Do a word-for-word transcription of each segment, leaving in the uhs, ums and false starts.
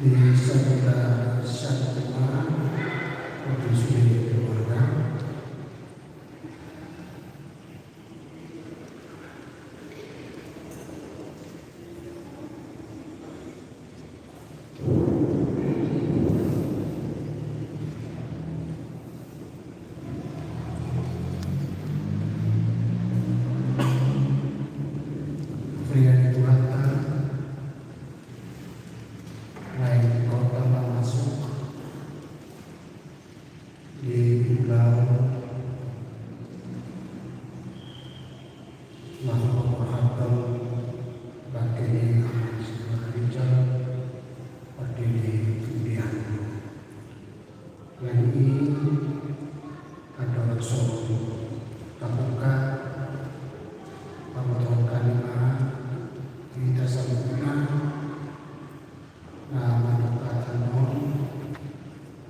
Di sabada sian jemaat, untuk sude keluarga. Huria ni Tuhanta, naeng hot ma masuk di ulaon na hupaborhathon bangke ni Amang Situmorang Rijal, pardidi hudian. Nang i andorang so tabuka, pabotohon hami ma hita saluhutna na mandokkatan on,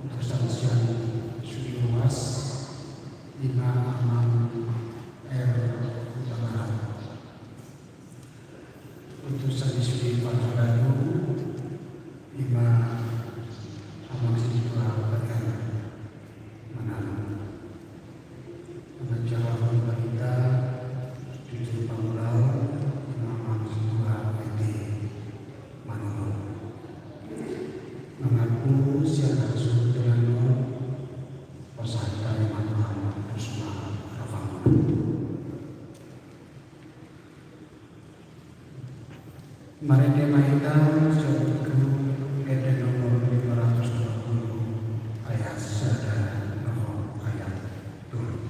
utusan sian sude ruas, ima Amang R. Hutabarat. Utusan ni sude parhalado, ima Amang Situmorang Badan Manang. Manjaha hon barita, jujur pangulaon, ima Amang Situmorang Edi Manurung. Mangaku sian hasuhuton on, pasahat hami ma tu hamu, pos ma rohamuna. Marende ma hita sian Buku Ende nomor lima ratus dua puluh, ayat sada dohot ayat tolu.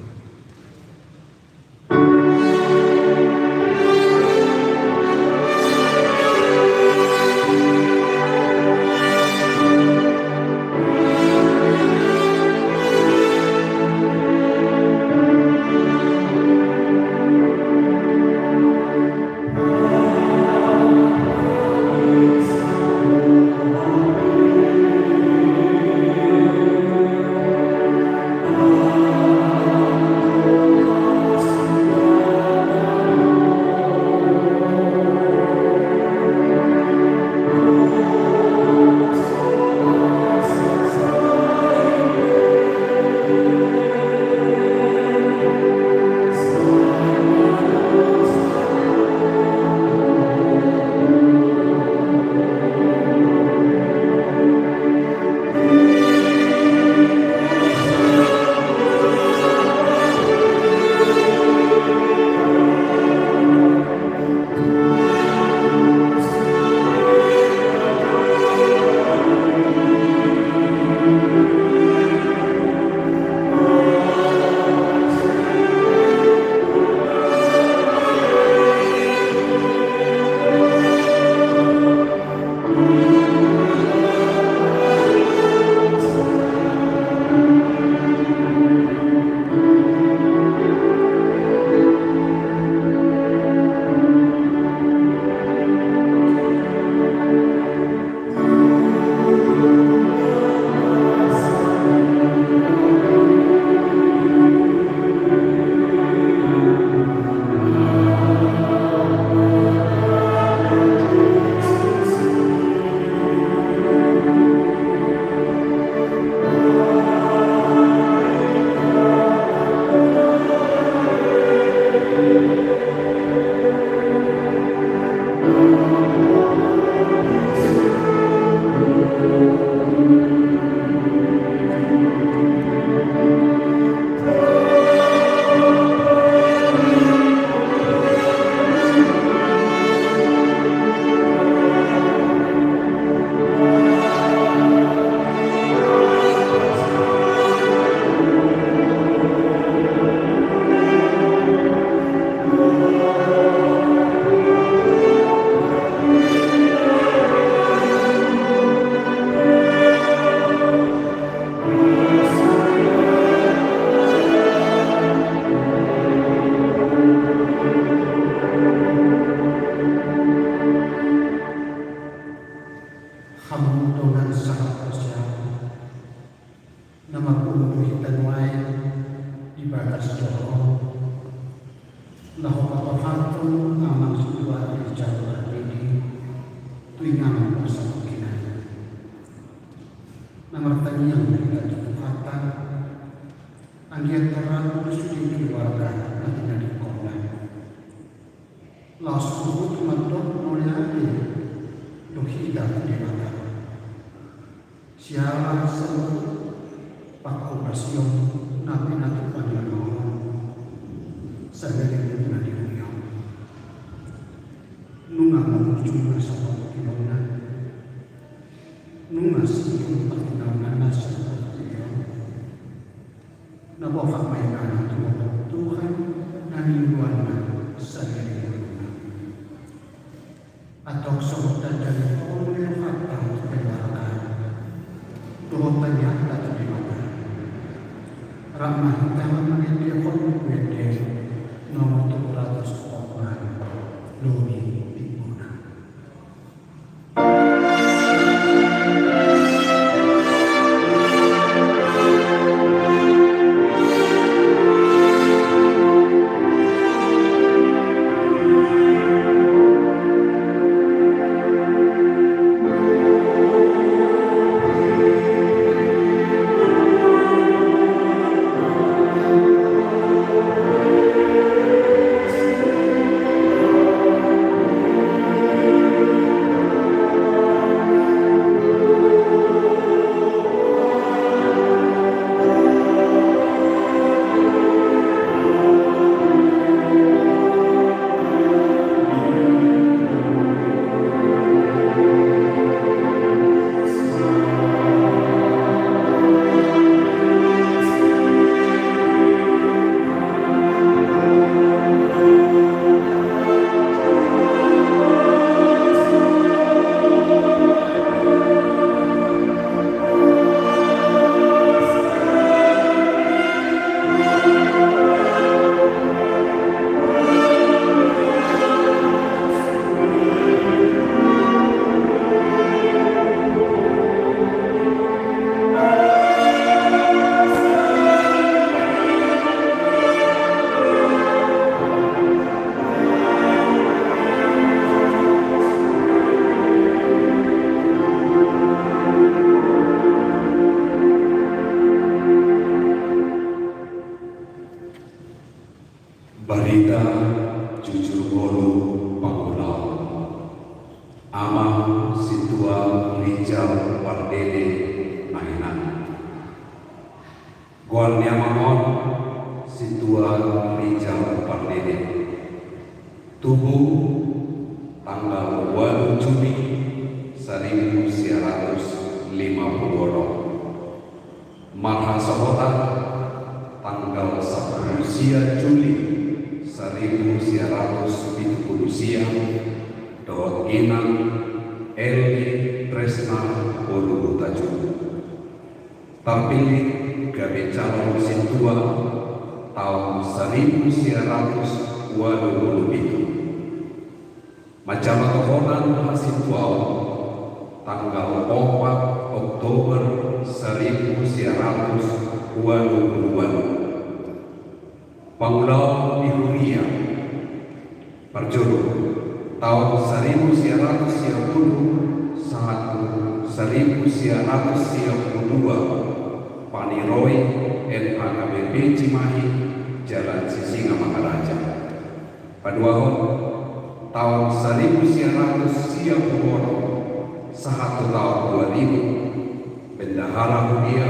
Laos huhut mandok mauliate do hita tu Debata. Siala saluhut panghobasion na pinatupa ni Ama on, sahali nunga di huria on. Nunga mangujung na sahat tu dona. Nunga sihum panginaungan na sahat tu dia on. Na bokak ma ibana tu Tuhan na niuluanna sahali nunga. Antong songon tanda ni paulunta tu Debata, dohot tangiangta tu Debata, rap ma hita mangendehon buku ende nomor tolu ratus opat pulu lima, lobi timbuna. Barita jujur ngolu pangula. Amang Sintua Rijal Pardede na hinan. Goar ni amang on Sintua Rijal Pardede. Tubu tanggal ualu Juni saribu sia ratus lima pulu onom. Marhasohotan tanggal sampulu sia Juli saribu sia ratus pitu pulu sia, dohot inang Eli Tresna boru Hutajubu. Tarpillit gabe calon sintua taon saribu sia ratus ualu pulu pitu. Manjama tohonan hasintuaon tanggal opat Oktober saribu sia ratus ualu pulu ualu. Pangulaon di huria. Parjolo, taon saribu sia ratus sia pulu sahat tu saribu sia ratus sia pulu dua, paniroi N H K B P Cimahi, Jalan Sisingamangaraja. Paduahon, taon saribu sia ratus sia pulu onom sahat tu taon dua ribu, bendahara huria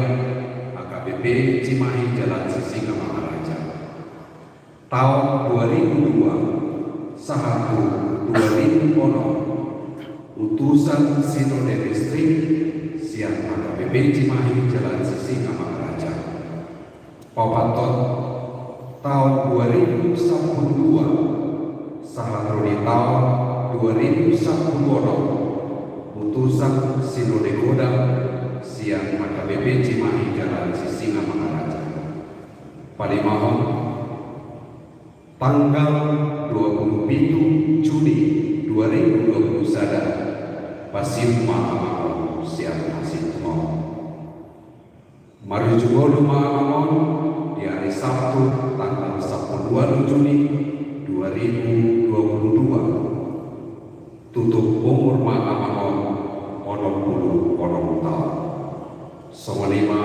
H K B P Cimahi, Jalan Sisingamangaraja. Taon dua ribu dua sahat tu dua ribu onom, utusan Sinode Distrik sian H K B P Cimahi, Jalan Sisingamangaraja. Paopathon, taon dua ribu sampulu dua sahat ro di taon dua ribu sampulu onom, utusan Sinode Godang sian H K B P Cimahi, Jalan Sisingamangaraja. Palimahon, tanggal dua pulu pitu Juni dua ribu dua pulu sada, pasium ma amang on sian hasintuaon. Marujung ngolu ma amang on di ari Sabtu tanggal sampulu ualu Juni dua ribu dua pulu dua. Tutup umur ma amang on onom pulu onom taon. Songon i ma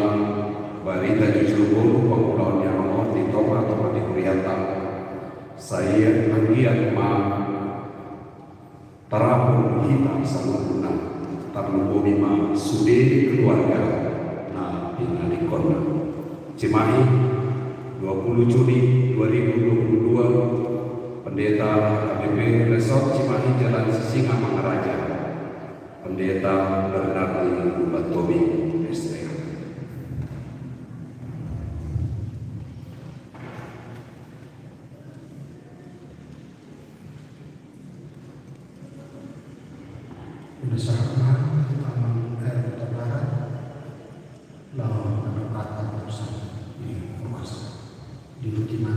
barita jujur ngolu pangulaon ni amang on di tongatonga ni hurianta. Sai anggiat ma hita saluhutna, tarlumobi ma sude keluarga na pinangidoonna. Cimahi, dua puluh Juni dua ribu dua puluh dua, Pendeta H K B P Resort Cimahi Jalan Sisingamangaraja, Pendeta Bernardin Lubantobing, S T H. Ina sahat ma tu amang R Huta Barat, laho mandapothon urusan di rumah sakit. Diikuti ma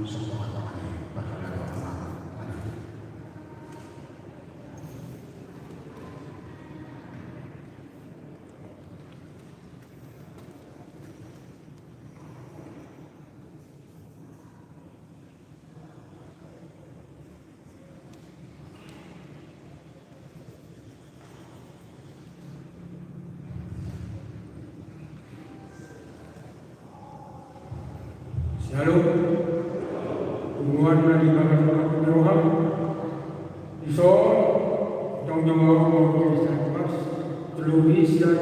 songon hata ni parhalado amang. Shalom. Punguan na di bagasan roha. Dison, jongjong ahu, Paulus Jakobas, tolu ni sian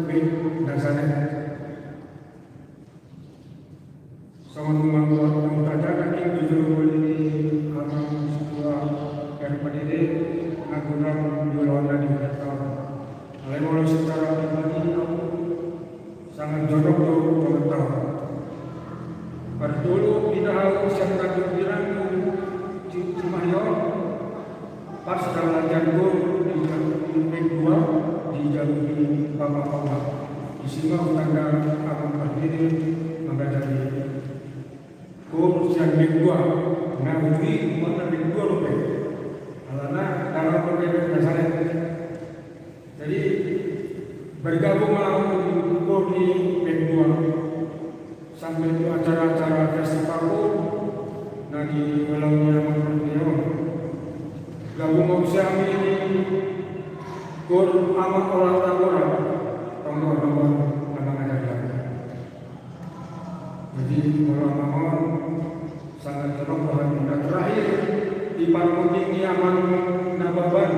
Wijk Nazaret. Songon na mambuat na hutajaha nangkin tu joloan ni amang sintua R P D D, na godang di ulaon na di hutanta on. Alai molo secara pribadi ahu sangat jonok do ulaonta on. Parjolo pinda ahu sian Tanjung Pinang tu Ci-, Cimahi on. Pas dalan jangkon di jabu, di P dua, di jabu ni Bapak Paula. Disi ma hutanda amang pardede mangajari. Koor sian P dua, na ujui mana P dua dope. Alana dalan dope Nazaret. Jadi, bergabung ma ahu di koor ni P dua sampe tu acara-acara festival koor na di ulaon ni amang pardede on. Gabung ma muse hami di koor amang olah tambora, tambora, tambora, tambora. Jadi, molo amang on sangat jonok do hami. Na terakhir, di parmunding ni amang Nababan.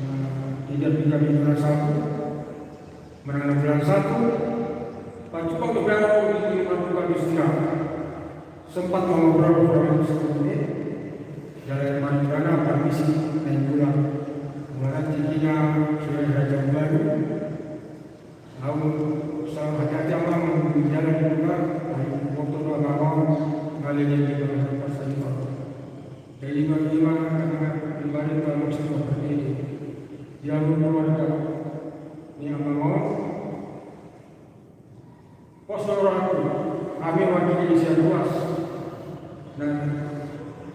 Nah, tiga, tiga minggu na satu, menang bulan satu, pajumpang dope ahu di Marbuka Austria. Sempat mengobrol kurang lebih sepuluh menit. Jala maringanan permisi naeng pulang. Mulana tingkina sudah Raja Baru. Ahu salam hati-hati amang di jalan juga, ahu foto do amang on, ngalele di mana pas tadi. Jadi bagi amang, amang pribadi tu amang seperti ini. Dia keluarga ni amang on. Pos do rohangku, hami mewakili sian ruas. Nah,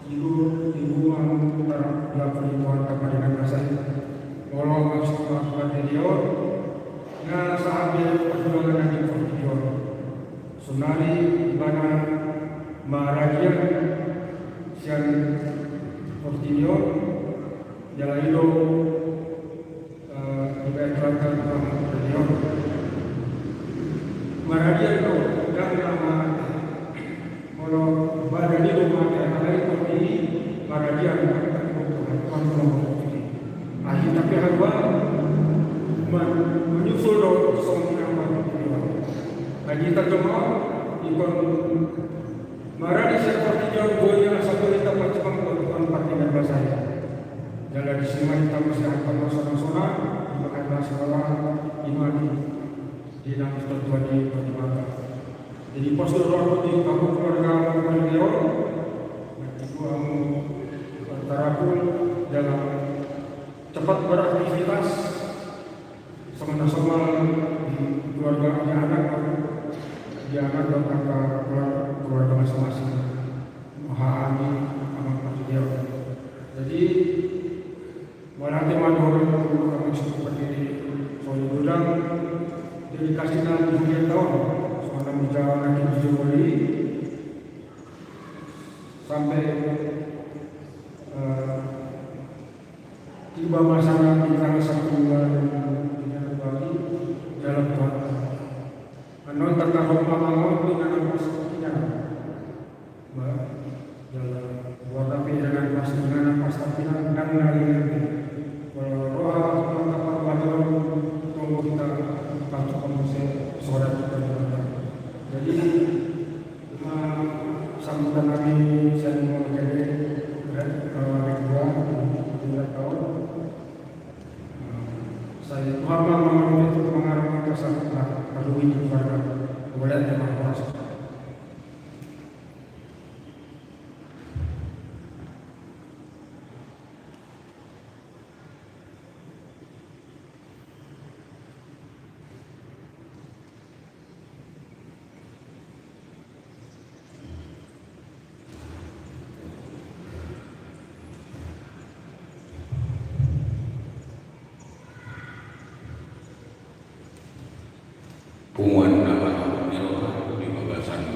ibu, ibu, anu, tar-, diampuni Tuhan, kaparingan masa i. Molo maksud, maksud pardede on, na sahat di perjuangan na di portibi on. Sonari ibana maradian sian portibi on, jala i do, eh, dibaen Tuhan tu amang pardede on. Maradian do, ndang na mate. Molo badan i do mate, alai portibi i maradian, Tuhan, Tuhan, Tuhan. Ahi, tapi haduan man-, menyusul do songon i amang pardede on. Ahi, hita jolo ingkon maradi sian portibi on, boi asa boi hita pajumpang tu Tuhan, pardenggan basa i. Jala disi ma hita masiaphon sonang-sonang, dipakai basa lawan imani. Di nang Tuhan di Tuhan di mata. Jadi pos do rohangku di hamu keluarga amang pardede on. Nah, itu hamu tarapul dalam cepat beraktivitas. Songon na somal di keluarga, di anak, di anak dan angka keluarga, keluarga masing-masing. Mohon amang pardede on. Jadi mauliate ma dohonon tu amang seperti ini, songon godang dedikasi na di hutanta on, songon na mujal na di jumoli, sampe, eh, tiba masana di tanggal satu bulan, tiga hari, dalam Tuhan. Annon tangkahon amang on di nana pas, di nana. Ba, jala, buat api dengan pas, dengan pas, tapi nang, nang nari nanti.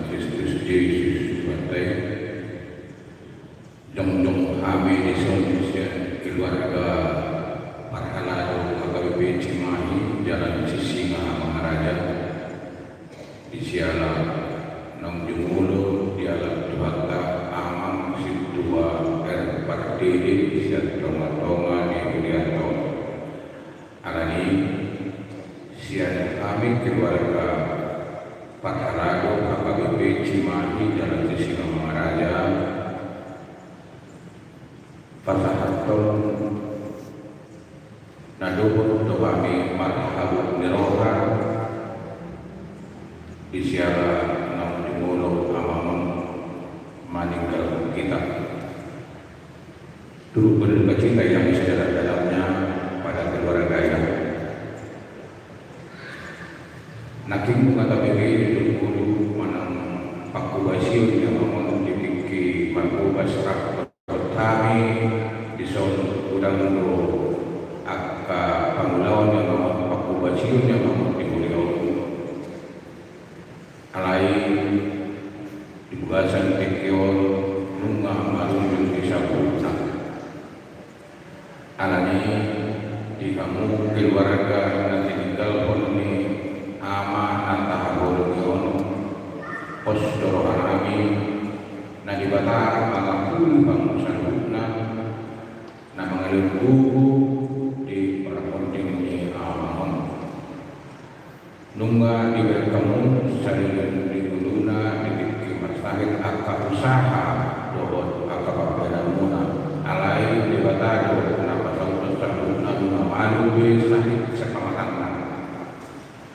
Kristus Jesus Tuhanta i. Jongjong hami dison sian keluarga parhalado H K B P Cimahi Jalan Sisingamangaraja. Di siala naung jumolo dialap Tuhanta amang sintua R Pardede sian tongatonga ni hurianta on. Alani sian hami keluarga parhalado H K B P Cimahi Jalan Sisingamangaraja, pasahathon na dohot do hami marhabot ni roha di siala naung jumolo amang on maninggalhon hita. Turut berduka cita yang sedalam-dalamnya pada keluarganya. Nangkin mangkatai molo manang panghobasion ni amang on di tingki marhobas rap dohot hami dison, godang do angka pangulaon ni amang on, panghobasion ni amang on di huria on. Alai di bagasan tingki on nunga malunjung di saburna. Alani di hamu keluarga na tininggalhon ni ama na tahaholongi on, pos do rohanami, na Debata mangampuni hamu saluhutna, na mangalehon gogo di parmonding ni amang on. Nunga dibahen hamu saleleng ni ngoluna di tingki marsahit angka usaha dohot angka pambahenanmuna. Alai Debata do na pasaut saluhutna, nunga malum be sahit sipamatanna.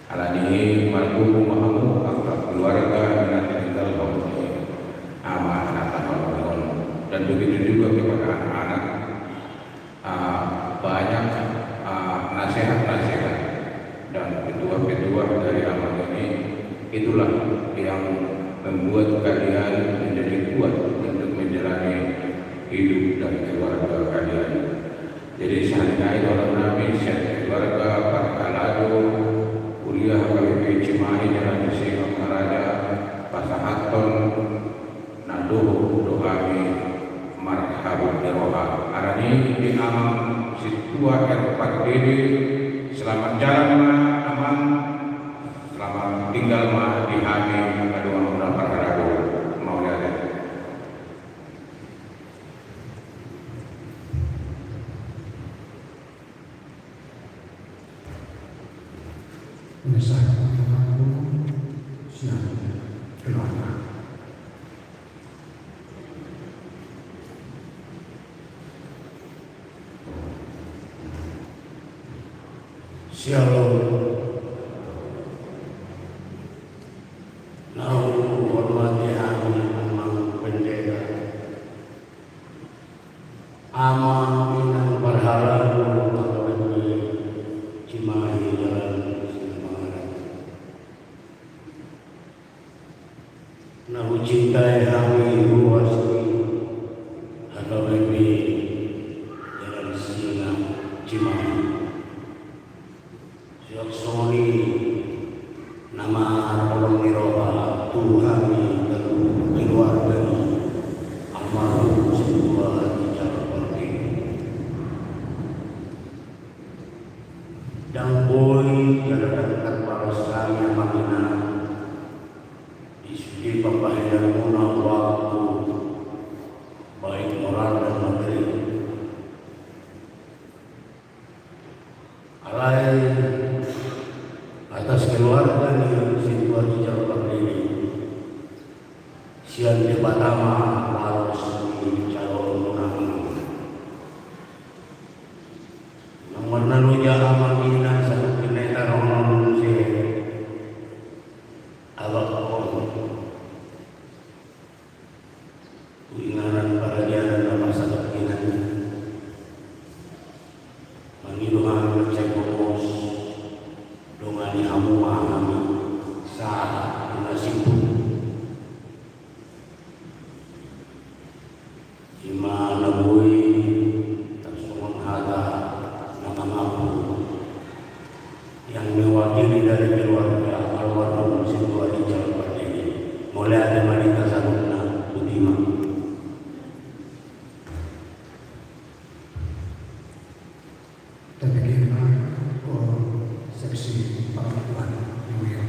Alani i margogo ma hamu angka keluarga na tininggalhon ni ama na tahaholongi on. Dan begitu juga kepada anak-anak. Ah, banyak, ah, nasihat-nasihat dan petua-petua dari amang ini, itulah yang membuat kalian menjadi kuat untuk menjalani hidup dan keluarga kalian. Jadi, sahali nai dohononnami sian keluarga parhalado huria H K B P Cimahi Jalan Sisingamangaraja, pasahathon na dohot do hami marhabot ni roha. Alani i di amang sintua R Pardede, selamat jalan ma amang, selamat tinggal ma di hami na donganmuna parhalado. Mauliate. Mesak sian keluarga. Shalom. Na huhormati hami amang pendeta, amang inang parhalado H K B P Cimahi Jalan Sisingamangaraja. Na hucintai hami ruas ni H K B P Jalan Singa Cimahi. Songon i na marholong ni roha tu hami keluarga ni almarhum sintua Rijal Pardede. Ndang boi jala ndang tarbalos hami amang inang di sude pambahenanmuna waktu, baik moral dan materi. Alai atas keluarga ni sintua Rijal Pardede, sian Debata ma balos ni jaloonmuna. Nunga marnaloja amang inang, saluhutna i taronon Tabege ma koor seksi pangakuan ni uion.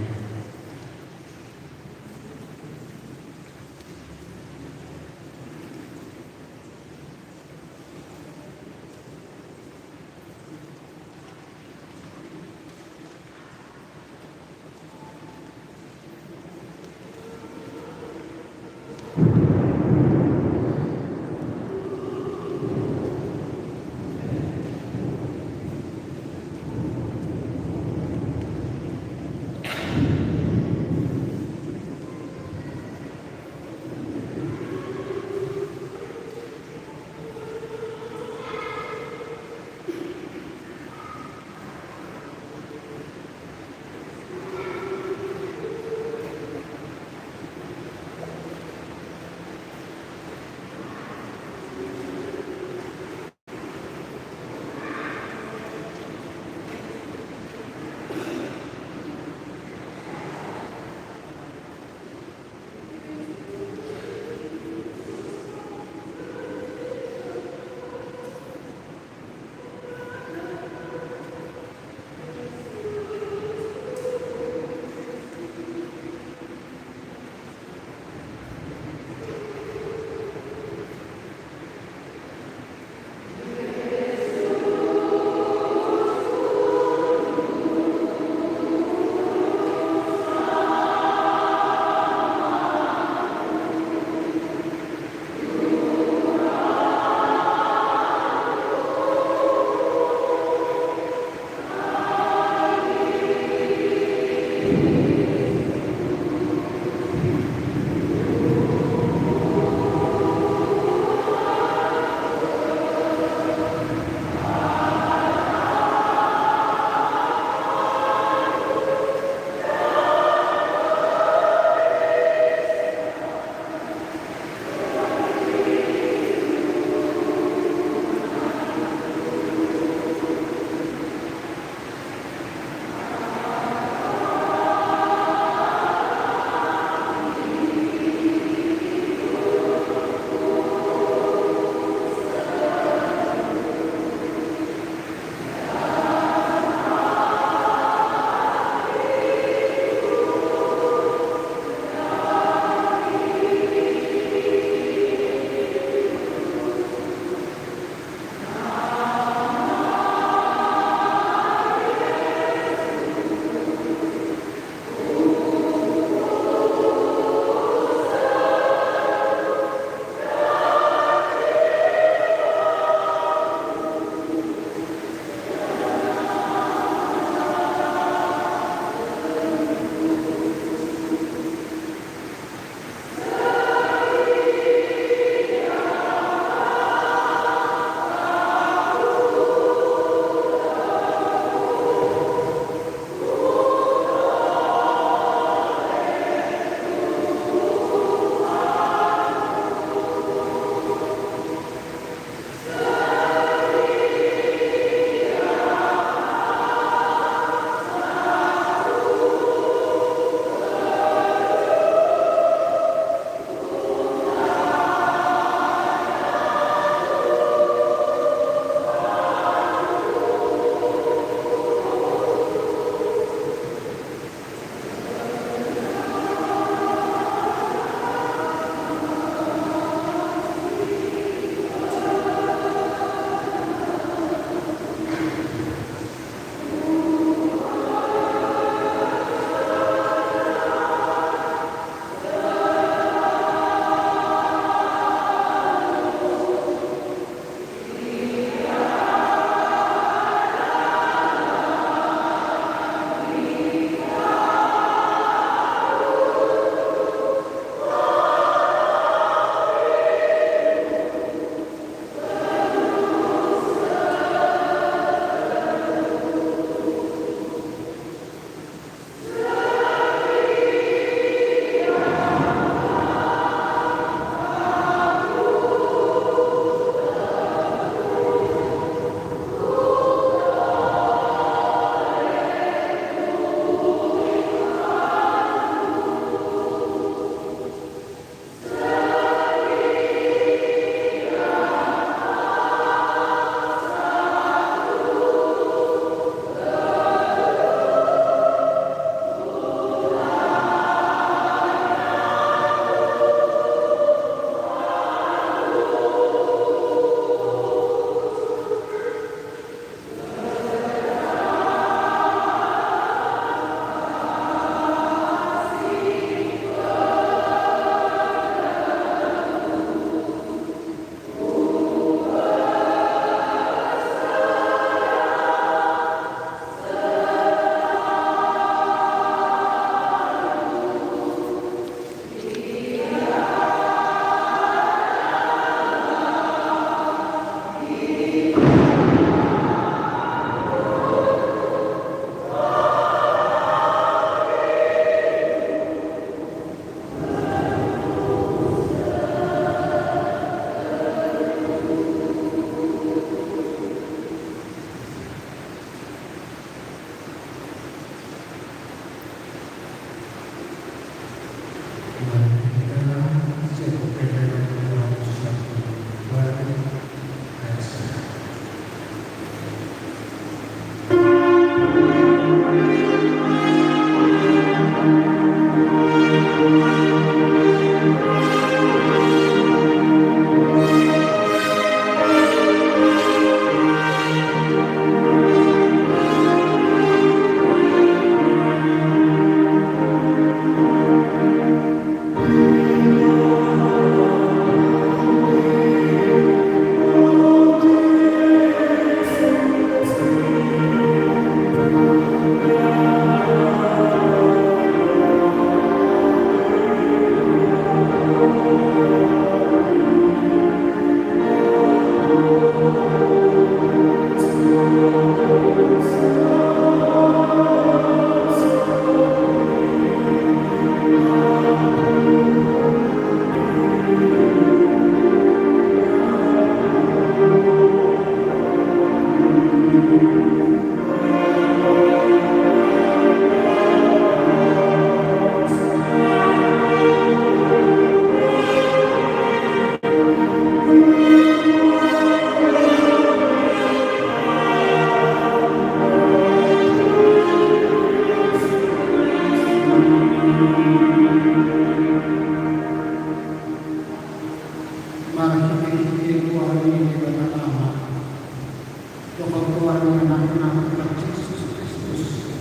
Tuhan ni Anakna, Tuhan Jesus Kristus,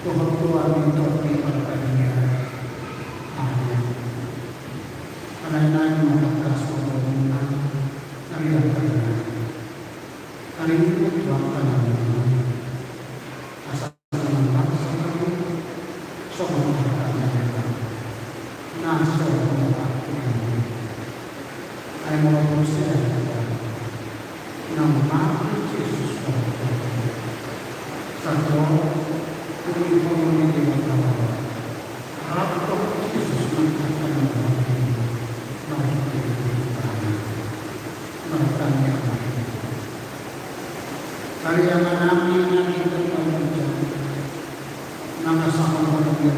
dohot Tuhan ni Tondi Parbadia. Amen. Alai naeng ma tangkas tu horongmuna, na riang pardongan. Taringot tu angka na uli, asa Ari Amanami na di banua ginjang, na mangasahon hami,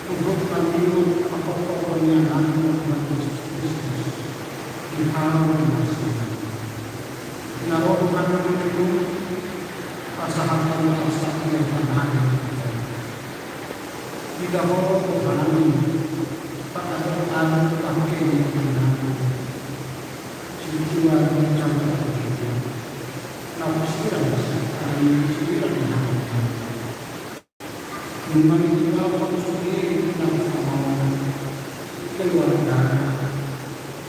turut hami tu pangkophopon ni Anakmu Tuhan Jesus Kristus, di hau ni Nasaret. Na ro hami tu jolom, pasahat hami asa ia panari. Di hau Tuhan, paadop-adop pangke ni Anakmu. Sintua ginjang na hurang, na husirang sirang ni hau. Nunga ditinggalhon sude na husamaon, keluarga,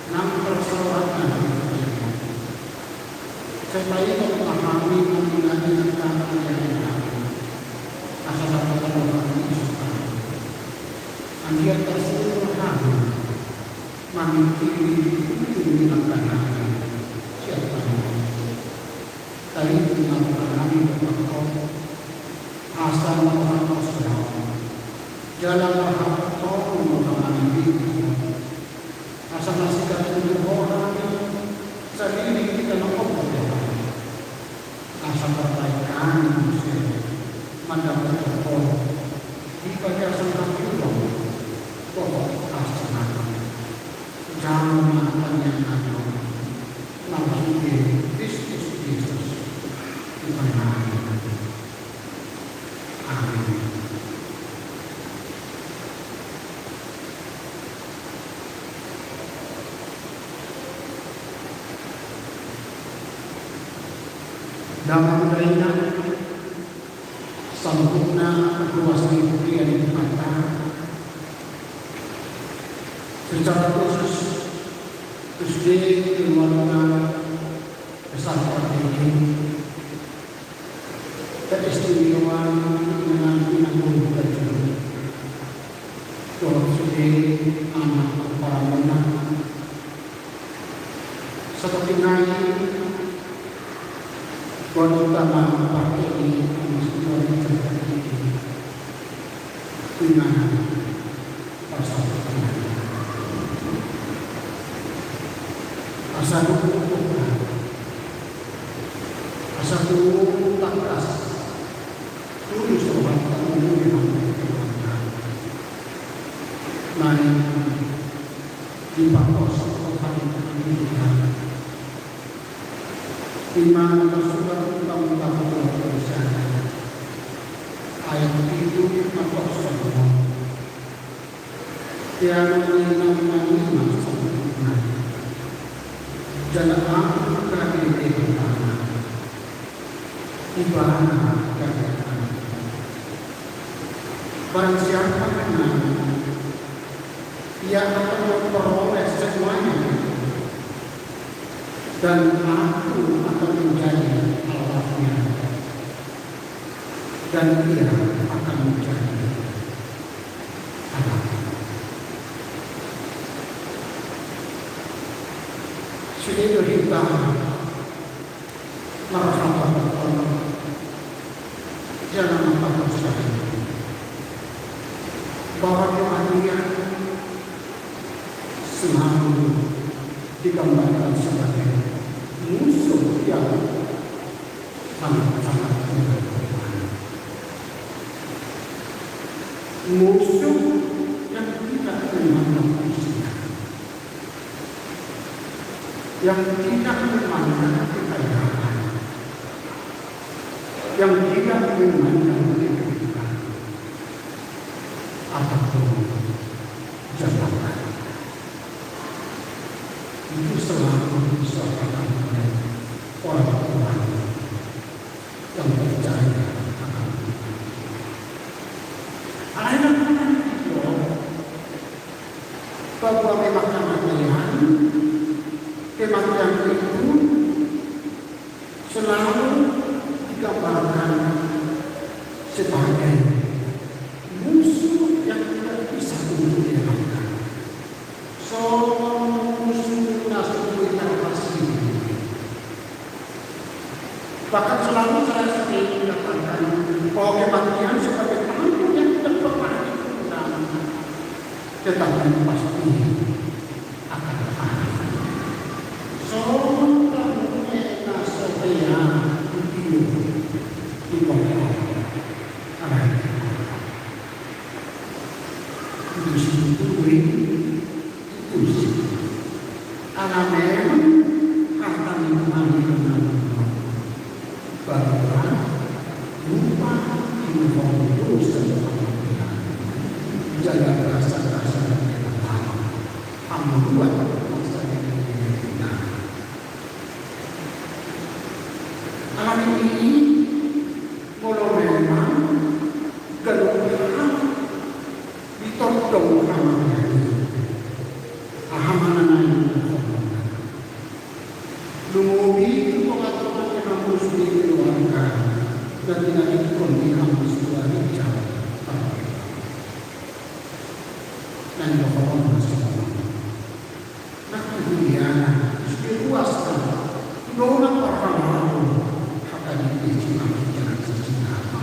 nang parsaorana. Sai paingot ma hami na mangihuthon hami, asa dapot hami isuka. Anggiat tarsuhur hami mamingkiri ujung ni langkanami sian pangidoan. Taringot ma rohanami tu Ho, asa marhaporseaon, jala marhaporseaon ma rohanami tu Ho, asa na siganup ni roha sadiri di tano on, asa marbahen hami muse mandapothon Ho di bagasan hangoluan dohot hasangapon. Jalo ma tangiangnami on, marhite Kristus Jesus, Tuhannami. Amin. Damang dainang, saluhutna ruas ni huria ni Tuhanta, secara khusus tu sude keluarga besar Pardede, teristimewa dengan inang Guru Tanjung, dohot sude anak paramanna, saperti nai Tuan Utama Pardede, Mas Tuan Pardede, dengan pasahat. Asa tu, asa tu tangkas tulus rohanta mangulahon hami. Mari dipangkos rohanta. Ima na tarsurat di Pamungkasna, ayat pitu, martonggo songon on. Ia na mangihuthon hami, jala Ahu gabe Debata, Ibana gabe Anak. Barang siapa menang, ia akan memperoleh semuanya itu, dan Aku akan menjadi Allahnya, dan ia akan menjadi anakku. Sude do hita marhaporseaon, jala marhaporseaon bahwa Tuhan ia selalu digambarkan sebagai musuh yang sangat-sangat menakutkan. Musuh yang tidak memandang usia, yang tidak memandang kekayaan, yang tidak memandang kedudukan ataupun jabatan. Itu selalu disuarakan oleh orang-orang Musuh yang tidak bisa untuk dielakkan. Songon musuh na so boi tarpasingkir. Bahkan selalu saya sering katakan bahwa kematian sebagai tamu yang tidak pernah diundang, tetapi pasti akan hadir. Songon tamu na so hea ditiop di pohon alai. Itu sih, itu sih. Ala memang hata ni Tuhan itu nanti bahwa lupa di muka itu semua. Jaga rasa-rasa hamu buat masa ini. Ala ni i, molo memang ganup hal ditondong hamatean i, aha ma na naeng didokhon? Lumobi tu tongatonga ni hamu sude keluarga na tinadingkon ni hamu situari jam. Naeng didokhon ma songon on. Nang tu huria na, sude ruas na, tu dongan parhalado, hata ni peci maki jalan sisina ma.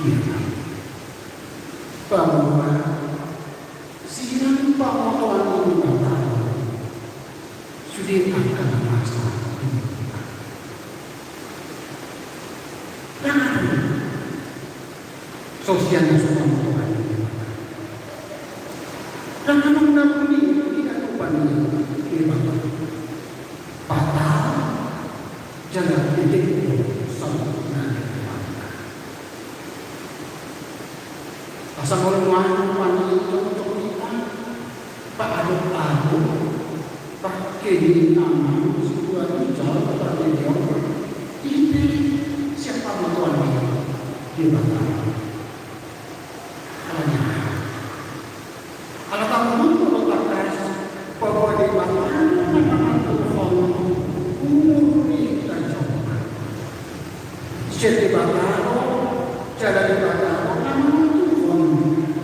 Ia na. Bahwa sian pamotoan ni Debata, sude angka na masa di hita. Dang adong so sian na so pamotoan ni Debata. Dang adong na buni di adopan ni Debata. Patar jala detik do saut na ni Debata. Asa molo nuaeng rupani tongtong hita paadop-adop, pake ni amang situari jala parjolo, i pe sian pamotoan ni Debata. Alani aha? Ala tangkas do tangkas bahwa Debata do na mangaturhon umur ni hita jolma. Sian Debata do, jala Debata do na mangaturhon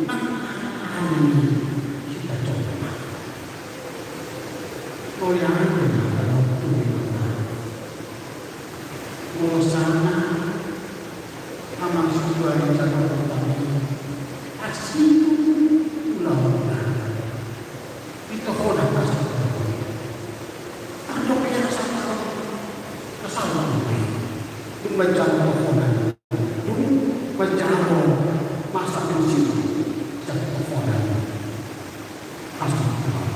nang aha ni hita jolma. Mauliate ma tu Debata. Molo sahat amang situari jala rupani, asi tu ulaonta. Di tohonan na so tardok i asa tardok. Kasala do i. Dung manjalo tohonan, dung manjalo masa pensiun, jalo tohonan. Asa tardok.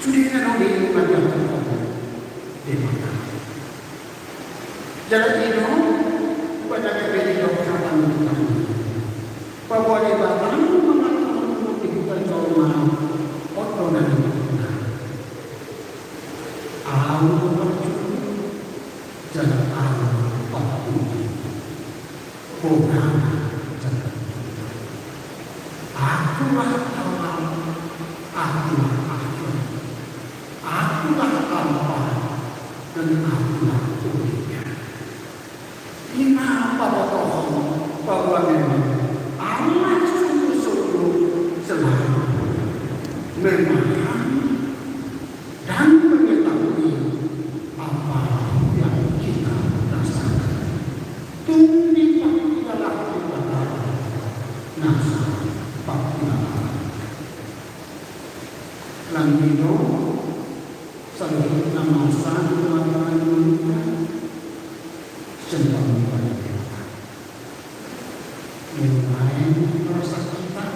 Sude na do i manjalo tohonan. Debata. Jala i do, umbahen na gabe didok hata ni Tuhan i, bahwa Debata do mangaturhon umur ni hita jolma, on do na nidokna. Ahu do parjolo, jala ahu do parpudi. Bona ma jala. Akulah awal, akulah akhir. Akulah Alfa dan akulah Omega. I ma pabotohon bahwa memang Allah sungguh-sungguh selalu memahami dan mengetahui apa yang kita rasakan. Tung dipakilala Debata nasa pakilala. Nang i do saluhutna masa di tonga-tonga ni ngolunta. Sembah mubali Debata. Molo nuaeng rasa hita,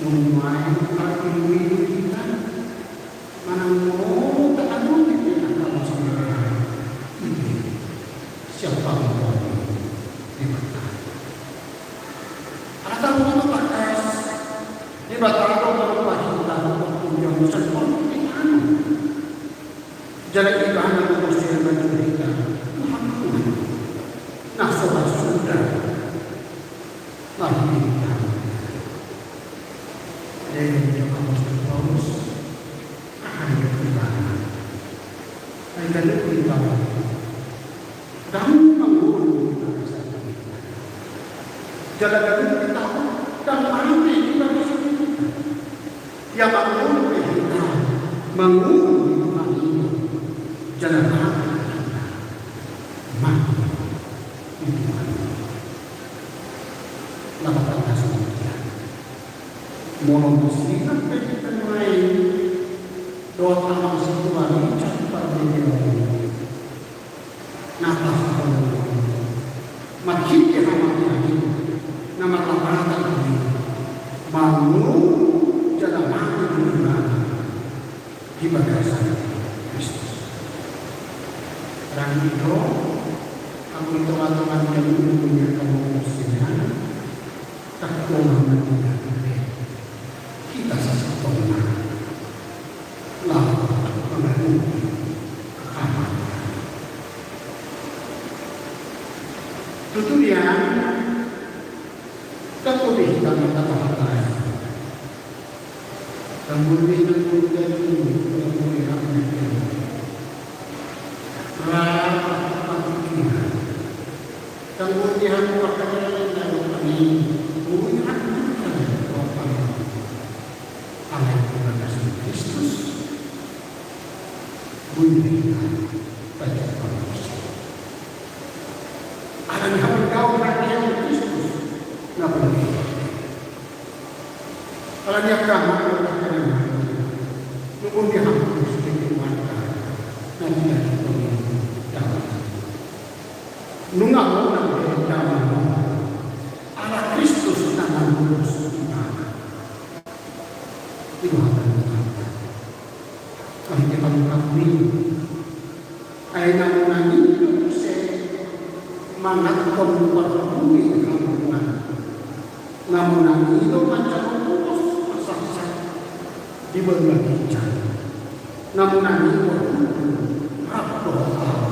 molo nuaeng tapilu-pilu hita, manang molo taantusi pe angka masa ni roha, i pe sian pamotoan ni Debata. Ala tabo do tangkas Debata do mangalehon hita tu partondion on, songon i ma. Jala ibana do muse manjou hita tu hangoluan na so ra suda marhite. Jadi didok apostel Paulus, aha didok ibana? Ai ganup hita dang mangolu di bagasan Jala ganup hita, ndang mate di bagasan hita. Ia mangolu pe hita, mangolu di Tuhan i, jala mate hita, mate di Tuhan i. Laho tangkas ma ia. Molo masilang pe hita nuaeng dohot amang sintua Richard Pardede on, na tarsongon on, marhite hamatean i, na marlapatan i, mangolu jala mate do ibana di bagasan Kristus. Rang i do, anggo di tongatonga ni hamu na mangihut hamatean, tangkas ma manang hita sasintongna laho mangadopi hamatean. Tutu nian, tangkas be hita marhata-hata. Tangkas be hita marhata-hata. Ra, ra, ra, ra, ra. Tangkas be hita marhata-hata. Alai di bagasan Kristus, boi do hita tajaha parmusuon. Alani hapanggabean ni Kristus na boi. Alani angka hamatean, nunga di hapus di keluarga na tidak dipenuhi damai. Nunga hona be damai ala Kristus na mangurusi hita. I do hata ni Tuhan. Marhite pangungkapmi, ai namuna i do muse manganhon parbue hangoluan. Namuna i do manjalo pos parsaksak di banua ginjang. Namuna i do huhut rap dohot ahu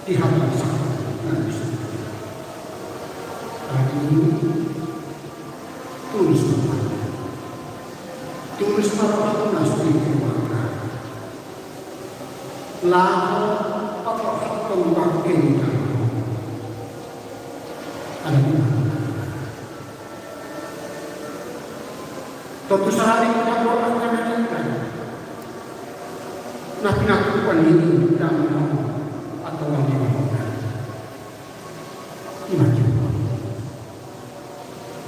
di habangsahon na di surgo. Alani i, tulus ma roha. Tulus ma roha, tulus ma keluarga. Laho paborhathon bangke ni jolma. Alani i ma. Tontu sahali na borhat na denggan na pinatupa ni damang on atau ni damang on. I ma jolma.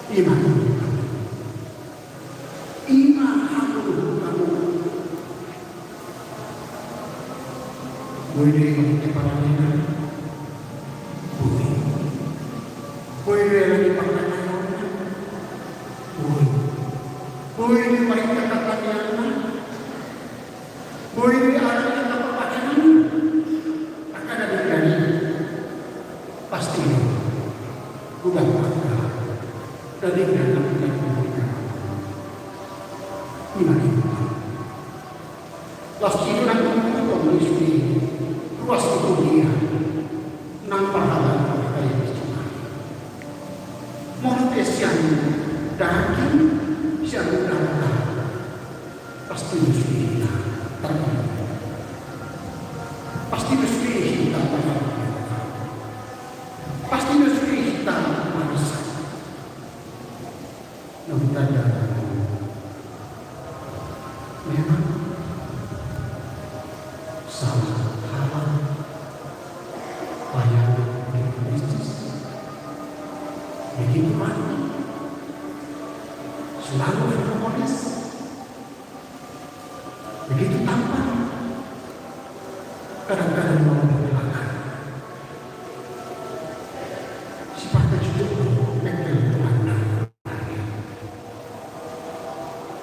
I ma jolma. I ma hangoluan. Boi do i marhite parangenan. Boi. Boi do i alani pangkataionna. Boi. Boi do i marhite hata ni angka. Boi do i alani angka parbahenanna. Angka na denggan i. Pasti do. Godang angka na denggan na pinatupa. I ma i. Laos i do nang tutu muse ruas ni huria nang parhalado ni Kristus. Molo pe sian daging, sian darah, pasti do sude hita tarpinantikan. Pasti do sude hita tarpinantikan. Pasti do sude hita marsak. Na hutanda, memang salah halal pelayanan di Kristus. Begitu rapi, selalu harmonis. Begitu tampan, kadang-kadang mau di belakang. Sifatna jujur, mengkel Tuhan.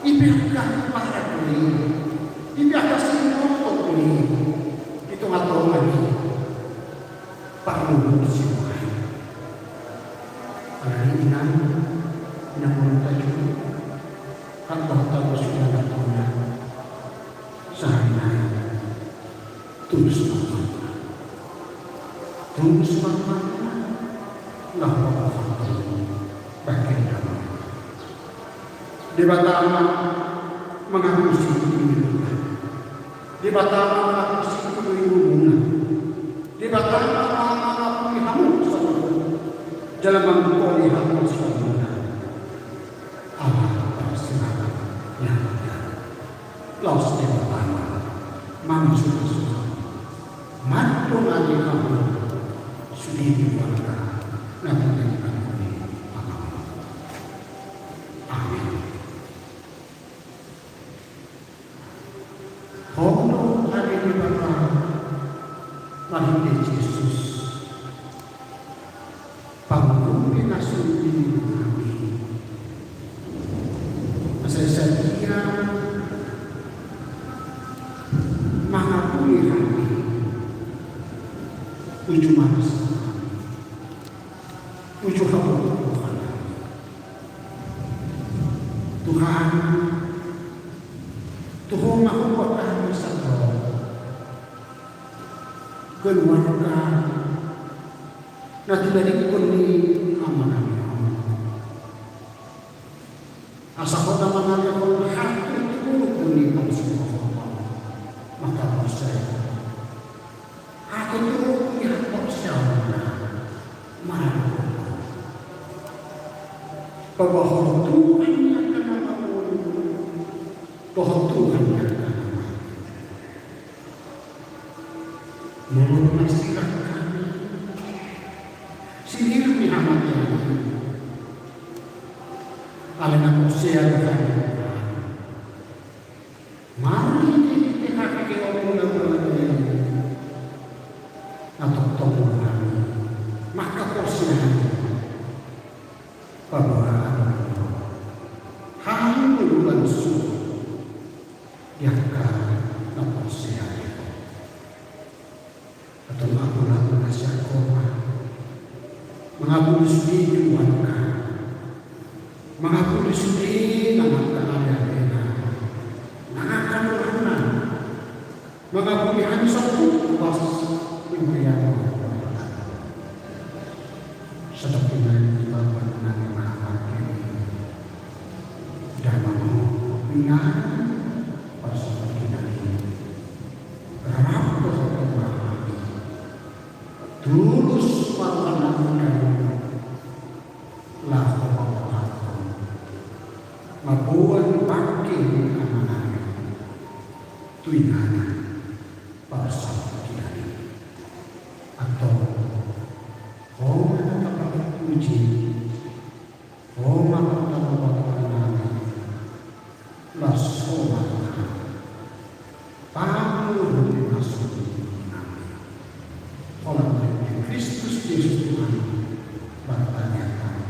Ipe angka parak ni, ipe angka sinotok ni, di tonga-tonga ni parluhut si Tuhan. Alani i, inang, inang, molo tajou, kan tau-tau sudah datang. Sahali nai, tulus ma rohanta. Tulus ma rohanta. Laho paborhathon bangke ni damang on. Debata ma mangapusi dosa-dosanta. Debata ma mangapusi dosa-dosanta. Debata ma mangapusi hamu saluhut. Jala mangkoli hamu songon na ala parsirangan ni hata. Laos Debata ma mangaramoti hamu, mandongani hamu sude di warga na pinangido ni Amanta. Amin. Ho do ale Debata, marhite Jesus, pangurupi na sundut nami, asa sadia mangapuli hami uju malas nami, uju hamu Tuhan. Tuhan, tu Ho ma hubuat hami sadari on, keluarga na tinadingkon ni amanami on, asa Ho na mangalehon hatutubu ni pangidoan, manghaporseai hatutubu ni haporseaonna. Maradophon paboa Ho Tuhan ni angka na mangolu, Ho Tuhan ni angka na mate. Molo marsirang hami, sinir ni hamatean i, alai na porsea do hami. Marhitehite haheheonMu na mangalean i, na tongtong do hami manghaporseai paboa adong do hami ngolu na suhut di angka na porsea di Ho. Antong apul hamu na sian Ho ma mangapuli sude keluarga, mangapuli sude nang angka alealena, nang angka donganna, mangapuli hami saluhut ruas ni huriaM on. Sadari on Bapa nami na marhaha i, damang Ho, inganan parsaulian nami. Rap do Ho tu hami, tulus ma roha nami, laho paboahon mamboan bangke ni amanami tu inganan parsaulian i. Antong Ho ma na taparpuji, Ho ma na tapatupa nami, laos Ho ma na pangurupi na sundut nami. Holan di Kristus Jesus Tuhan martangiang hami.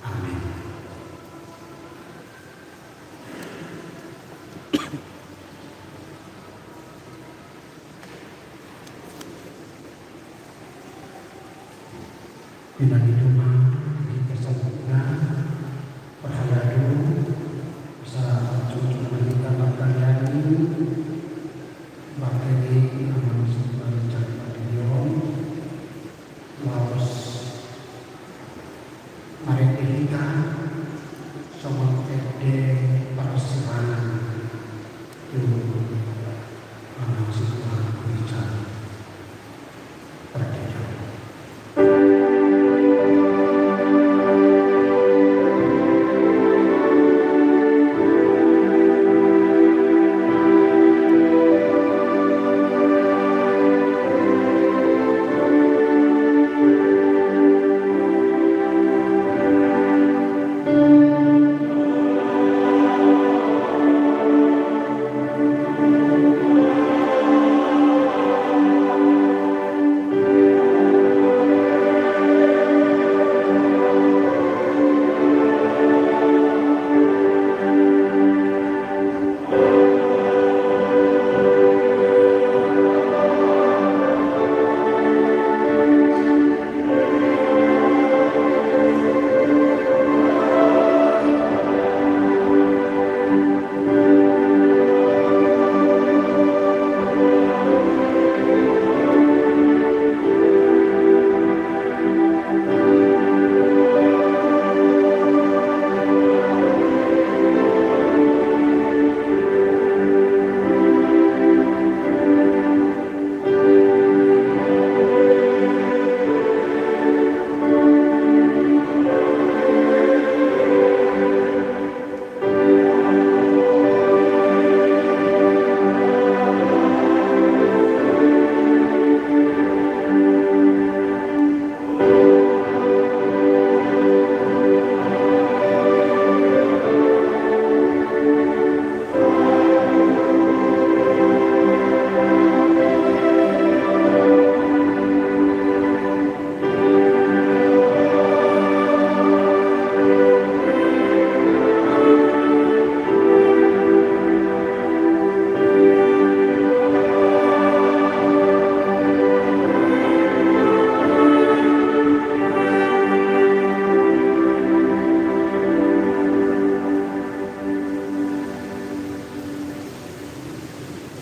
Amin. Pinangido ma hita saluhutna, parhalado, asa jujur ma hita martangiang, martangiang, Amang Sipari Cakmadion, laos marende hita songon ende parsirangan tu Amang Sipari Cakmadion.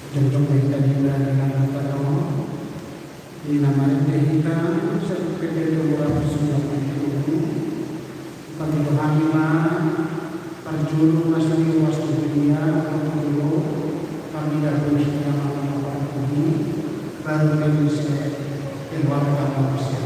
Jongjong ma hita di na di na hita on. Di na marende hita, satu P P T murah sudah itu. Kami dohani ma, parjolo na sudah ruas di dunia, untuk dulu, kami dah punya nama, baru kami bisa keluarga manusia.